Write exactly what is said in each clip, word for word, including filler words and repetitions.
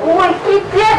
Woy, kite!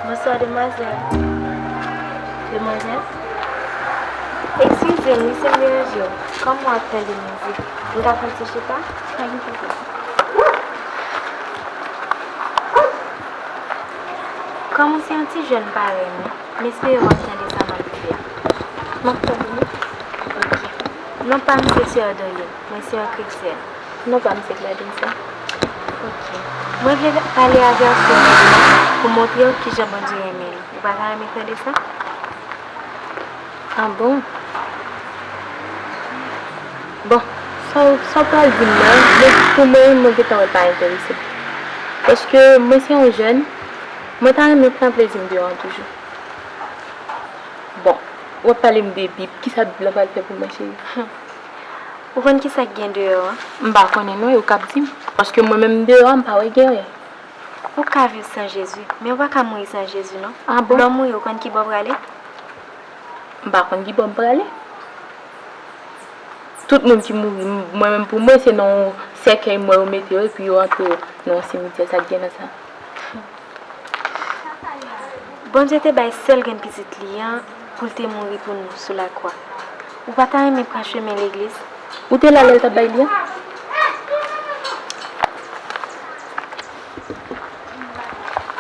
Bonswa, demwazèl. Demwazèl? Eskize m, wi, si m deranje w. Kòm w ap tande mizik, m ka pran ti chita? Pa gen pwoblèm. Kòm w se yon ti jèn parèy mwen, m espere w ap tande sa m ap di a. M ap tande, wi. Ok. Non pa m se Sè Dorline. Mwen se yon kretyèn. Non pa m se Claudine sa. Ok. Mwen vle pale avè w sou Bib la pou montre w kijan Bondye renmen l. Ou pa ta renmen tande sa? Ah bon? Bon, sa w, sa w pral di m nan, mwen, pou mwen, mwen gentan wè pa enterese m. Paske mwen se yon jèn, mwen ta renmen pran plezi m deyò an toujou. Bon, w ap pale m de Bib, kisa Bib la pral fè pou mwen, cheri? Ou konn kisa k gen deyò a? M pa konnen non, e ou k ap di m. Paske mwen menm deyò a, m pa wè gen anyen. Ou ka viv san Jezi, men ou pa ka mouri san Jezi non. Ah bon? Lè w mouri, ou konn ki bò w prale? M pa konn ki bò m prale. Tout moun ki mouri, m-, mwen menm pou mwen, se nan yon sèkèy m wè yo mete yo, epi yo antre yo nan yon simityè, sa k gen nan sa? Bondye te bay sèl grenn pitit li an pou l te mouri pou nou sou lakwa. Ou pa ta renmen pran chemen legliz? Ou te la lè l t ap bay li an?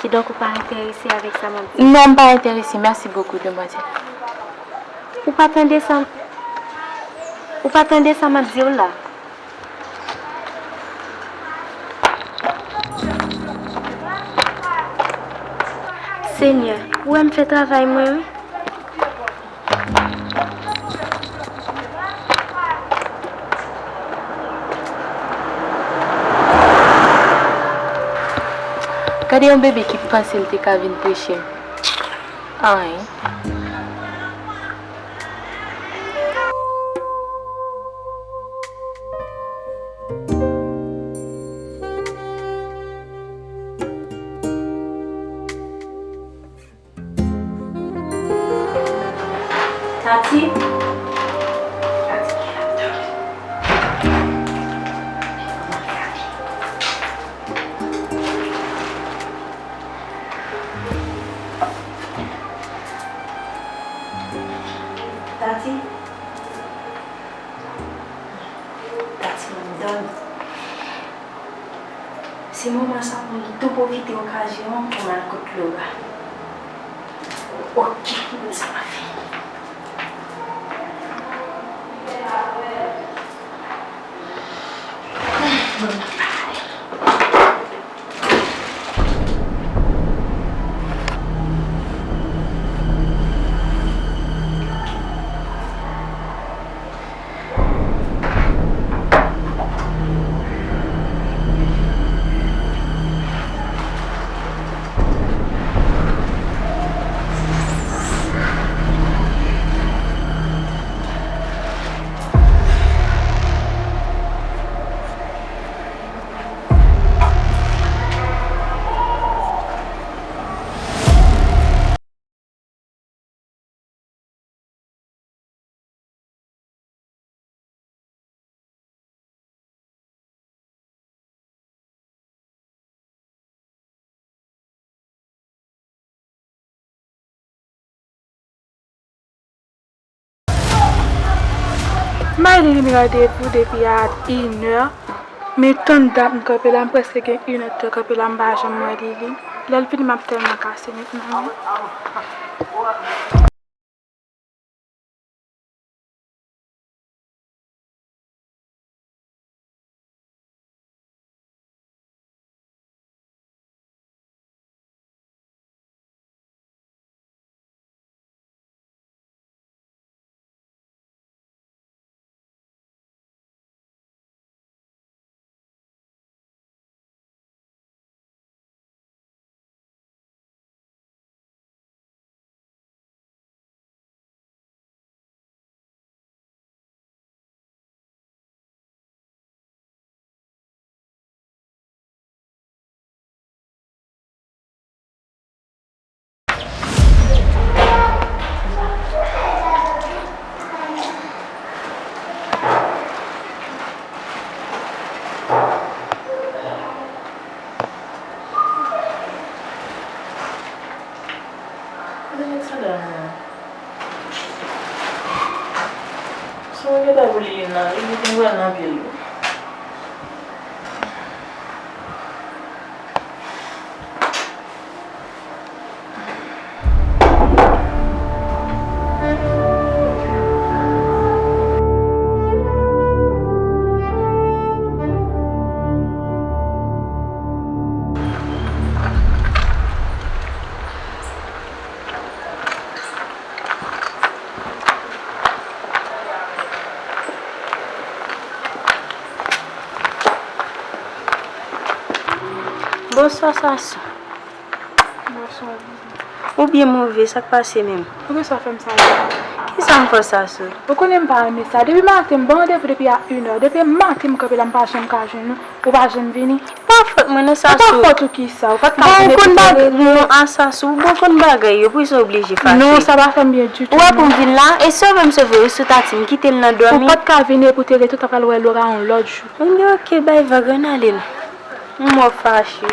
Kidonk ou pa enterese avèk sa m ap di? Non, m pa enterese. Mèsi bokou, demwazèl. Ou pa tande sa, ou pa tande sa m ap di w la? Senyè, ou wè m fè travay mwen, wi. Gade yon bebe ki panse l te ka vin preche m. Anyen. Tati. Tati, gen ladan. Tati. Tati, mwen dòmi. Se moman sa pou m tou pwofite okazyon an pou m al kot Laura. Oke, m konn sa m ap fè. M bay Lili randevou depi a inè. Men tann dat m kanpe la, m prèske gen inèdtan kanpe la, m pa janm wè Lili. Lè l vini, m ap tèlman kase nèt nan men. Kote met sandal mwen an? Si mwen gentan voye Lili nan, Lili vin pran nan pye l wi. Bonswa, Sasou. Bonswa, Vivi. Ou byen move, sa k pase menm? Poukisa w fè m sa la? Kisa m fè w, Sasou? Ou konnen m pa renmen sa. Depi maten, m ba w randevou depi a inè. Depi maten, m kanpe la, m pa janm ka jwenn ou. Ou pa janm vini. Pa fòt mwen non, Sasou. E pa fòt ou kisa? Ou pa t ka vin epi te rele. Bon, ou konn bagay, non, a Sasou, bon, ou konn bagay yo, poukisa w oblije fache? Non, sa pa fè m byen ditou, non. Ou wè pou m vin la, e sove m sove ou sou tati m, kite l nan dòmi. Ou pa t ka vin epi te rele, ou ta pral wè Laura yon lòt jou. Ebyen, oke, bay vag, ann ale non. M wè w fache.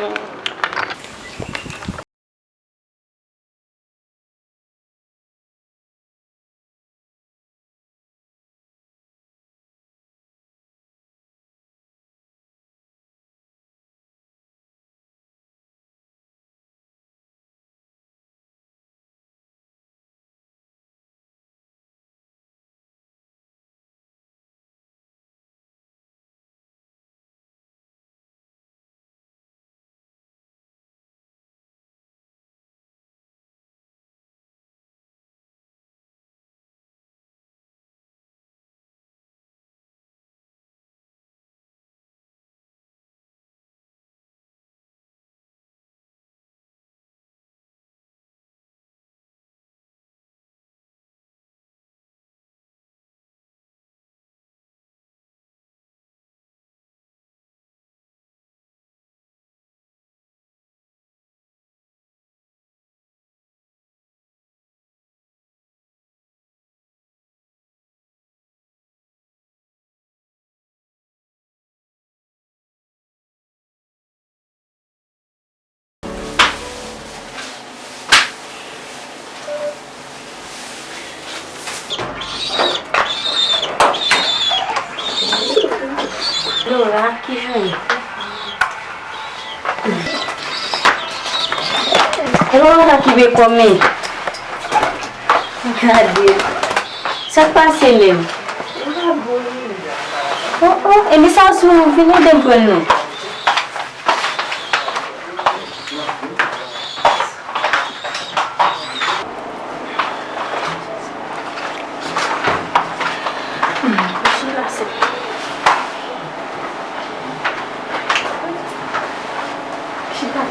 Laura, kijan w ye? E Laura ki be kòm men. Gade. Sa k pase menm? Oh, oh, e Miss Asou, vin ede m pran non. Chita.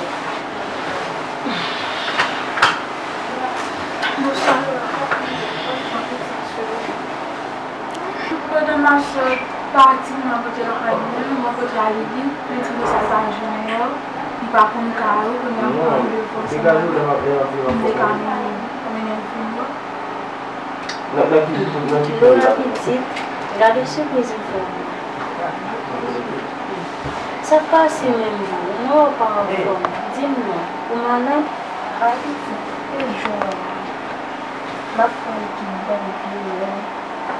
Bonswa. Pandan m ap sot pati, m ap pote lakay mwen, m ap pote a Lili, men ti mesaj pa jwenn yo, li pa konn kay ou, kounye a m pran randevou ansanm avè l, m te ka mennen l vin yo. Laura pitit, gade sipriz ou fè m nan. Sa k pase menm non, m wè w pa anfòm, di m non, ou malad? A pitit, e jwè a, m ap fè yon ti bòn pye non.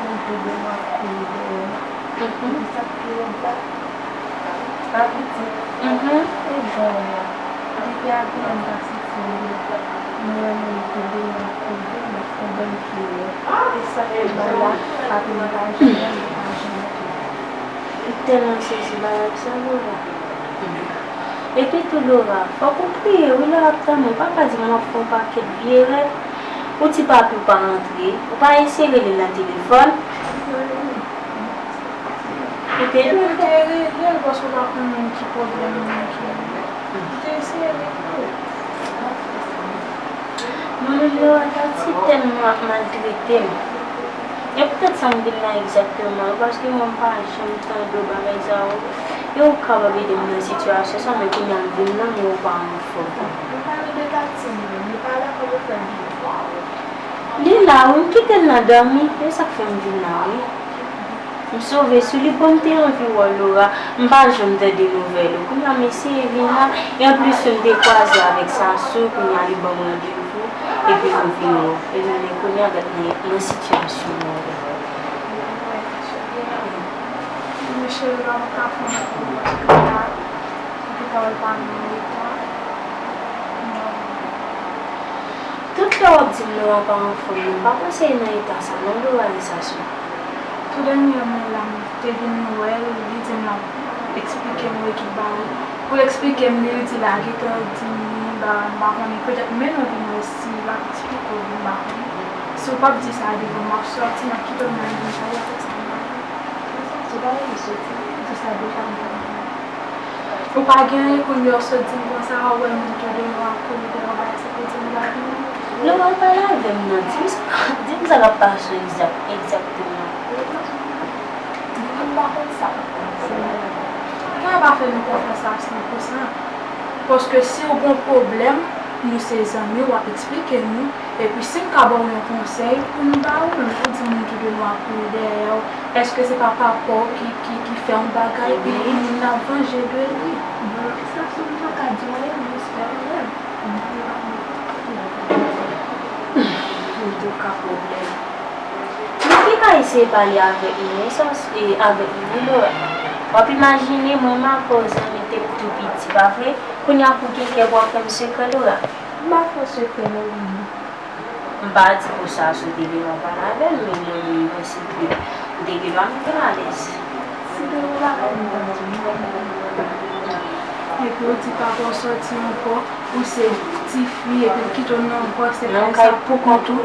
Mwen tonbe, m ap kouri dèyè m. Epi sa k pi rèd la, pa pitit, e jan w la. Depi avan m pa santi w byen. Mwen menm tonbe, m ap kouri, m ap fè yon bann pi rèd. E sa k pi mal la, papi m pa janm, li pa janm tonbe. Li tèlman sezi bagay sa, Laura. Epi tou, Laura, fòk ou priye, wi, lè w ap dòmi. Ou pa ka di m w ap fè yon pakèt vye rèv. Ou di papi w pa rantre, ou pa eseye rele l nan telefòn. Ou te dwe fè. Ou te rele l paske w pa konnen ki pwoblèm li genyen. Ou te eseye rele l. Mwen menm, Laura, Tati tèlman ap maltrete m. E poutèt sa m vin la egzakteman, paske mwen m pa janm tande bagay sa yo. E ou kapab ede m nan sitiyasyon sa, men kounye a m vin la, men ou pa anfòm. Ou pale de Tati, li pa la pou l fè byen. Li la, wi, m kite l nan dòmi, e sa k fè m vin la, wi. M sove sou li, bon, m te anvi wè w, Laura, m pa janm tande nouvèl ou. Kounye a m eseye vin la, e anplis tou m te kwaze avèk Sasou, kounye a li ban m randevou, epi nou vin wè w. Ebyen, men kounye a gad nan, nan sitiyasyon mwen ye. Mwen cheri, m pa konn paske la, lopital pa nan eta. Tout lè w ap di m Laura pa anfòm, non, m pa panse e nan eta sa non, Laura e Sasou. Tou dènyèman la, m te vin wè l, li di m l ap eksplike m ekip ba ou. Pou l eksplike m li, li di l a gentan di m li, ba, m pa konnen, petèt menm mwen vin wè si l ap eksplike w, m pa konnen. Si w p ap di sa devan m, m ap sòti, m ap kite w, m al vin pale avèk sa m pa vle. Ou pa vle soti, di sa deja m pa vle. Ou pa gen anyen kounye a w sot di m konsa, ou wè moun tou de nou ap kouri dèyè w, bagay sa pou di m pa vini. Non, al pale avè m non, di m sa, di m sa k ap pase w egzak-, egzakteman. Depi m pa konn sa k ap pase. Pou mwen pa fè nou konfyans a san pou san. Paske si w gon pwoblèm, nou se zanmi, w ap eksplike nou. Epi si m ka ba w yon konsèy, pou m ba ou l, ou di moun tou de nou ap kouri dèyè w, èske se pa papa w ki, ki, ki fè yon bagay, epi moun nan ap vanje de li? Bon, sa sou m pa ka di w anyen, m espere menm. M tou ka pwoblèm. Nou ki ka eseye pale avèk nou, sa, e, avèk nou, Laura. W ap imajine, mwen m avè w zanmi te tou piti, pa vre? Kounye a pou gen kè pou w ap fè m sekrè, Laura. M pa fè w sekrè non, Lili. M pa di pou sa sou te gentan pale avè l, men mwen menm m panse ke ou te gentan vin alèz. Si te yon bagay m t ap di w, epi w di papa w sòti ankò, ou se tifi, epi l kite w nan gwòs, se nan kay sa pou kont ou.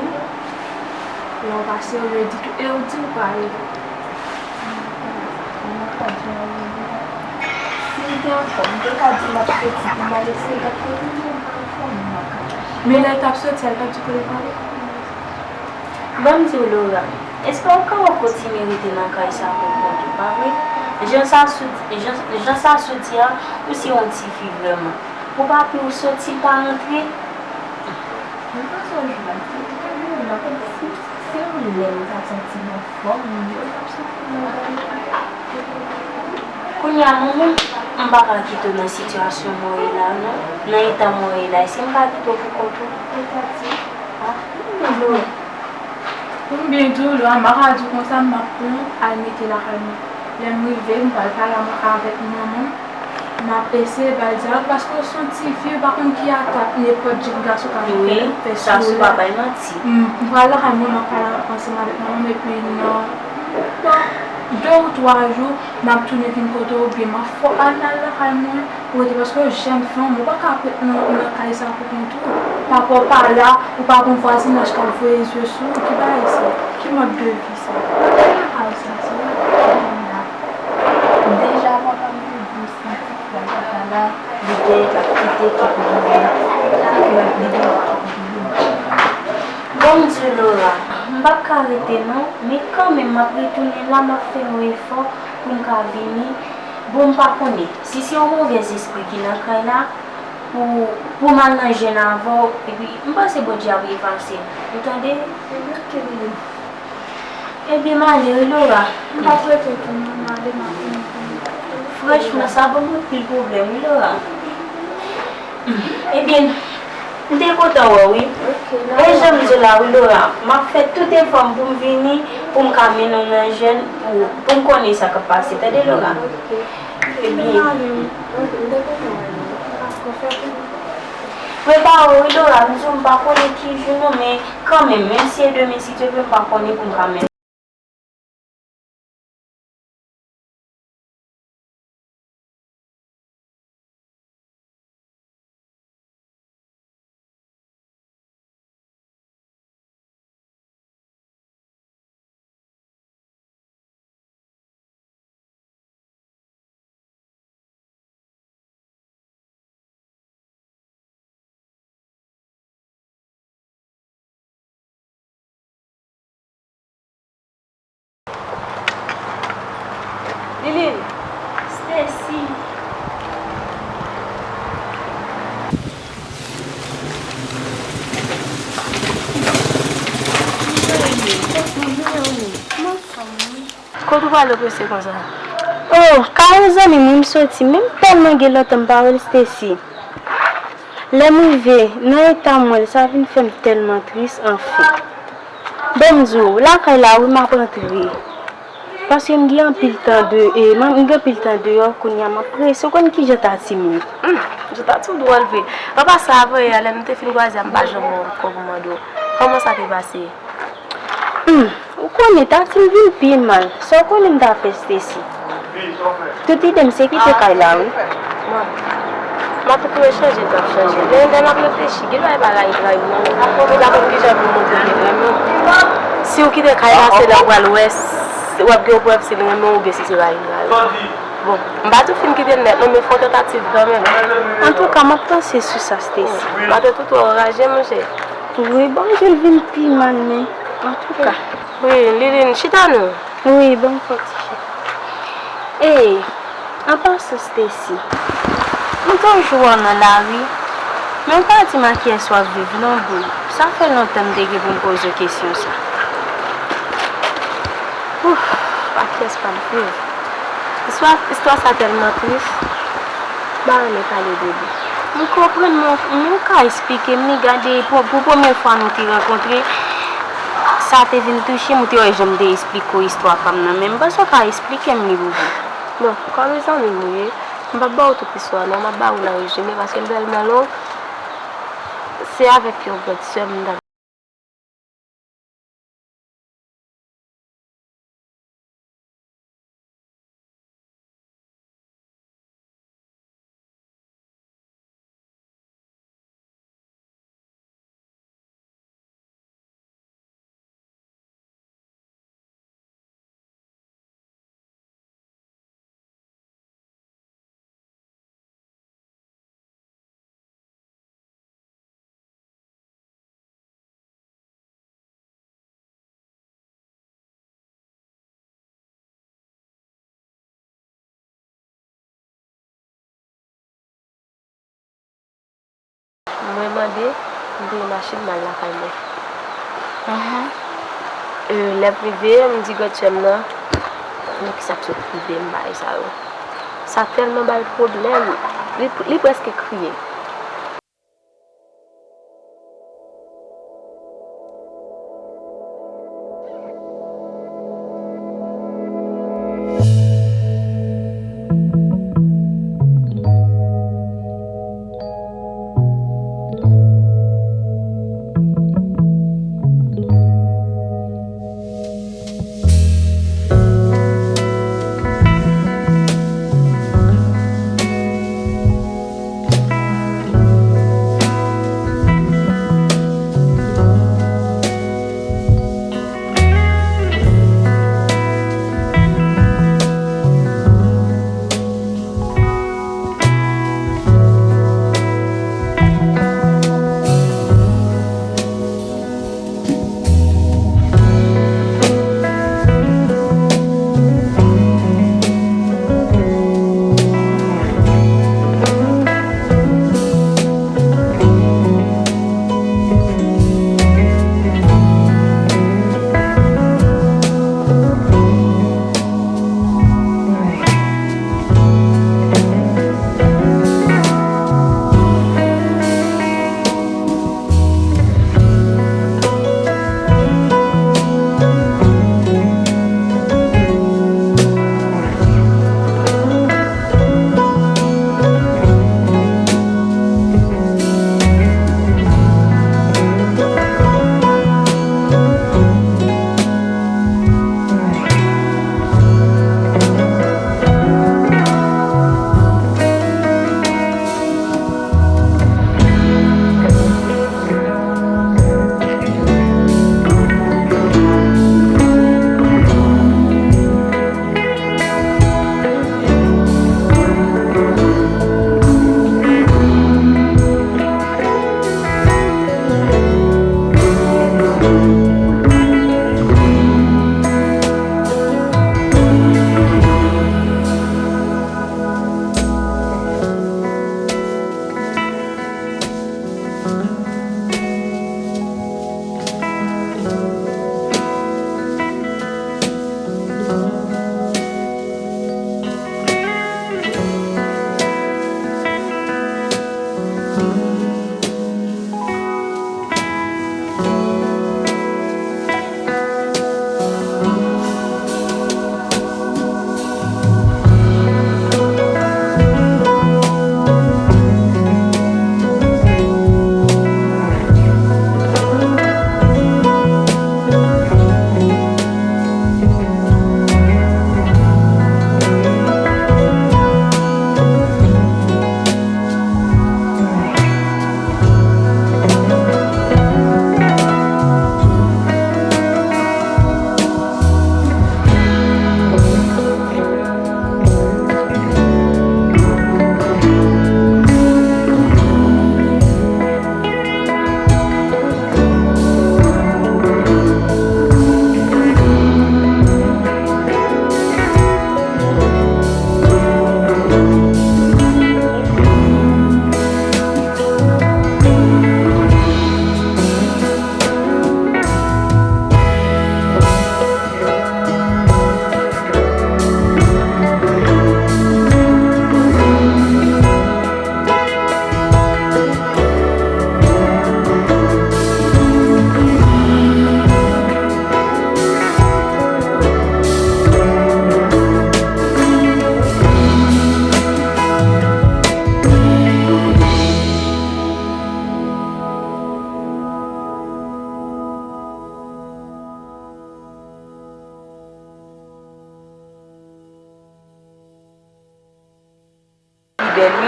Lè w pa serye ditou, e w di w pa ye. Si m te anfòm, m te ka di m ap soti pou m al eseye gad kote m ye, m pa anfòm, m pa ka. Men lè l t ap soti a, l t ap di kote l prale? Ban m di w, Laura, èske w ka kontinye rete nan kay sa pou kont ou, pa vre? Jan sa sou, jan, jan sa sou di a, ou se yon tifi vrèman. Pou papi w soti, l pa rantre? Mwen panse w jwe ak tèt ou, Lila, kòmsi se yon lè m ta santi m anfòm, m t ap soti nan kay. Kounye a, mwen menm, m pa ka kite w nan sitiyasyon mwen ye la, non. Nan eta mwen ye la, èske m ka kite w pou kont ou? Pou m byen di w, Lora, m pa ka di w konsa, m ap pran w al mete lakay mwen. Lè m rive, m pral pale avèk manman m. M ap eseye ba l dyalòg, paske w se yon tifi, ou pa konn ki atak nenpòt jèn gason ka vin fè, fè sou ou la. M, m pral lakay mwen, m ap pale ansanm avèk manman m, epi nan, nan de ou twa jou, m ap tounen vin kote w, oubyen m ap fè w al, al lakay mwen, ou rete, paske w jèn fanm, ou pa ka ap ret nan, nan kay sa pou kont ou. Papa w pa la, ou pa gon vwazinaj k ap voye zye sou ou, ki bagay sa? Ki mòd de vi sa? Deja papa m te di w si ti frè l pa ta la, li te, l ap kite ekip li vini. Li te, li te ekip li vini. Bon, m di w, Lora, m p ap ka rete non, men kanmenm m ap retounen la, m ap fè yon efò pou m ka vini. Bon, m pa konnen si se yon movèzespri ki nan kay la, pou, pou m al nan jèn avè w, epi m panse Bondye ap efase m. Ou tande? Ebyen, m ale wi, Lora. M p ap rete tou non, m ale, m ap vini. Franchman, sa ban m anpil pwoblèm wi, Lora. Ebyen, M te kontan wè w, wi. E jan m di w la, wi, Laura, m ap fè tout efò m pou m vini, pou m ka mennen w nan jèn, pou, pou m konnen sa k ap pase. Tande, Laura? Ebyen, prepare w, wi, Laura, m di w m pa konnen ki jou non, men kanmenm, menm si e demen, si Dye vle, m pa konnen pou m ka mennen. Liline, Stacy. Kot ou prale prese konsa? Oh, kay yon zanmi mwen m soti, men m tèlman gen lontan m pa wè l, Stacy. Lè m rive, nan eta m wè l, sa vin fè m tèlman tris, anfen. Bon, m di w, lakay la, wi, m ap rantre. Paske m gen anpil tan de, e, m, m gen anpil tan deyò, kounye a m ap prese. Ou konn kijan Tati m ye. Hmm, jan Tati w dwòl vre. An pasan, avanyè a, lè m te fin kwaze a, m pa janm wè w ankò pou m mande w kòman sa te pase. Hmm, ou konnen, Tati m vin pi mal. Sa w konnen m ta fè, Stacy? Tout ide m se kite kay la, wi. Mwen, m ap tou tou chanje, m ap chanje. Men lè m ap reflechi, gen bagay pa rayi trayi w non. Ou pa konn kijan pou montre w te renmen w. Si w kite kay la, se lè w pral wè, s-, w ap gen yon prèv si l renmen w oubyen si se rayi l rayi w. Bon, m pa tou fin kite l nèt non, men fè yon tantativ kanmenm. Antouka, m ap panse sou sa, Stacy. M pa tou tou anraje, monchè. Wi, Bondye, l vin pi mal, men antouka. Wi, Liline, chita non. Wi, ban m fè yon ti chita. Ey, an pasan, Stacy, m toujou wè w nan lari, men w pa di m a kiyès w ap viv non, boo. Sa fè lontan m te gen pou m poze w kesyon sa. Ouf, a kiyès m ap viv? Istwa, istwa sa tèlman tris. M pa renmen pale de li. M konprann, men ou ka esplike m li, gade, pou, pou premye fwa nou te rankontre, sa te vin touche m, ou te wè jan m te esplike w istwa pa m nan, men m panse w ka esplike m li, boo. Bon, kòm e zanmi m ou ye, m p ap ba w tout istwa non, m ap ba w nan rezime, paske l tèlman long. Se avèk yon grande sè m t ap Mwen mande, m peye machin, m al lakay mwen. Mhm. E, lè m rive, m di grandsè m nan, men kisa k sot rive m, bagay sa yo. Sa tèlman ba l pwoblèm, li, li prèske kriye.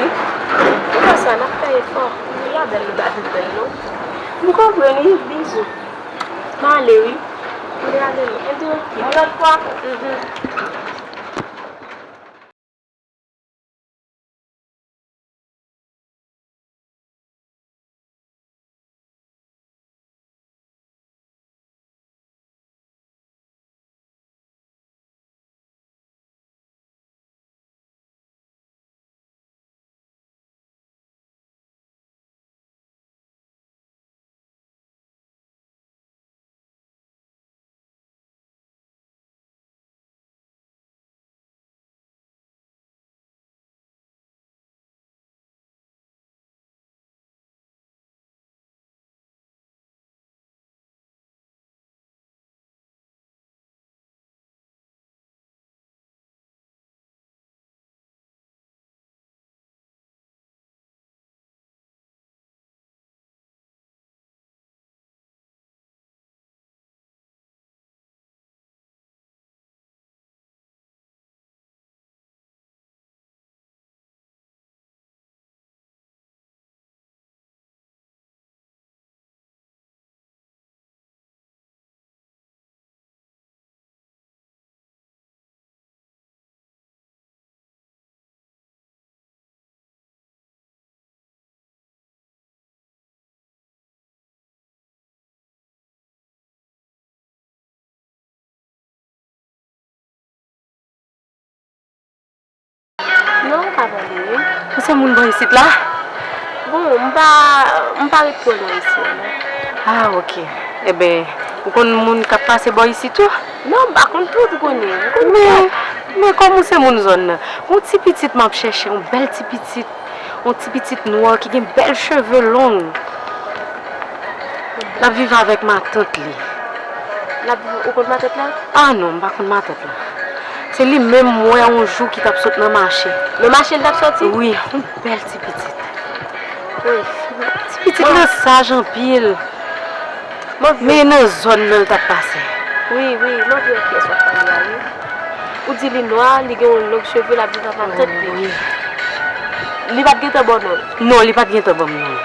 Ou konsa, n ap fè efò. Li a bèl, li pa vin bèl, non. M konprann, wi, bizou. M ale, wi. M ale, wi. Ebyen, ok. Yon lòt fwa. Mhm. Non, ou ka pale, wi. Ou se moun bò isit la? Bon, m pa, m pa ret twò lwen isi a, non. Ah, ok. Eben, ou konn moun k ap pase bò isit tou? Non, m pa konn tout, ou konnen. M konn men, men kòm ou se moun zòn nan, yon ti pitit m ap chèche, yon bèl ti pitit. Yon ti pitit nwa ki gen bèl cheve long. L ap viv avèk matant li. L ap viv, ou konn matant la? Ah non, m pa konn matant la. Se li menm m wè yon jou ki t ap sot nan mache. Nan mache l t ap soti? Wi, yon bèl ti pitit. Wi. Ti pitit lan saj anpil. Men nan zòn nan l t ap pase. Wi, wi, mwen vle wè kiyès w ap pale a, wi. Ou di li nwa, li gen yon long cheve, l ap viv ak matant li. Wi. Li pa t gentan ba w non l? Non, li pa t gentan ban m non l.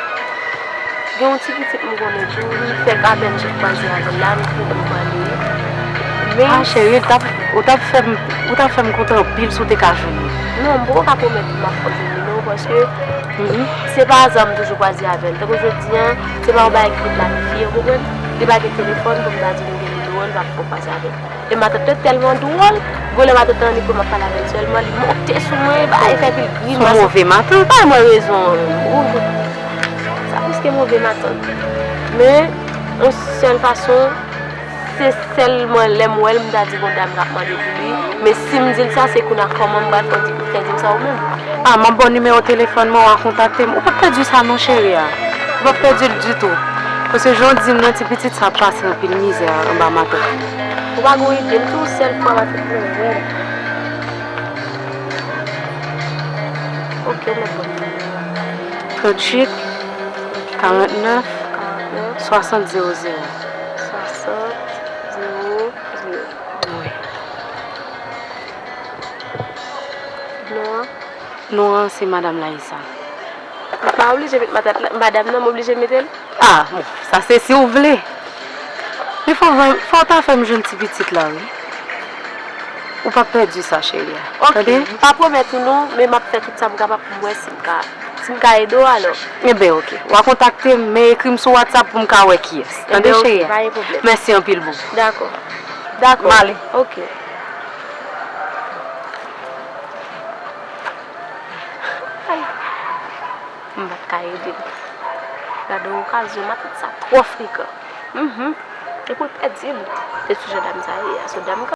Gen yon ti pitit m konnen tou, li fèk apèn sot kwaze avè l la, nou fouke pale. Men ah, cheri, l t ap, ou t ap fè m, ou t ap fè m kontan anpil si w te ka jwenn li. Non, m poko ka pwomèt ou m ap fè w jwenn li non, paske se pa aza m toujou kwaze avè l. Tankou jodi a, se pa yon bagay ki vin planifye, ou konprann? Li pa gen telefòn pou m ta di nou gen nimewo l, m ap fè w kwaze avè l. E matant lan tèlman dwòl, gon lè matant lan li kwè m ap pale avè l sèlman, li monte sou mwen, bagay fè pil grimas. Son move matant. Bay mwen rezon an menm. Ou, sa plis ke move matant. Men, yon sèl fason, se sèlman lè m wè l, m ta di gon dam k ap mande pou li. Men si m di l sa, se kounye a kòman m pral fè di, fè di m sa ou menm? Ah, m ap ba w nimewo telefòn mwen, w a kontakte m. Ou p ap pèdi sa non, cheri a. Ou p ap pèdi l ditou. Paske jan w di m nan, ti pitit sa ap pase anpil mizè anba matant. Ou pa gon ide, m di w sèl fwa matant mwen wè l. Ok, mèt bon. Tranntuit, karantnèf, swasant, zewo zewo. Swasant, zewo zewo. Wi. Non an? Non an se Madanm Laïssa. M pa oblije met matant la, madanm nan, m oblije mete l? Ah, bon, sa se si w vle. Men fò, fò w ta fè m jwenn ti pitit la, wi. Ou p ap pèdi sa, cheri a. Ok, tande? M pa pwomèt ou non, men m ap fè tout sa m kapab pou m wè si m ka, si m ka ede w alò. Enben, ok. W a kontakte m, men ekri m sou WhatsApp pou m ka wè kiyès. Tande, cheri a? Enben, ok, pa gen pwoblèm. Mèsi anpil, boo. Dakò. Dakò. M ale. Ok. Ay. M pa t ka ede l. Gade yon okazyon, matant sa twò frekan. Mhm. E pou l pèdi l. Se sou jan dam sa ye a, se yon dam k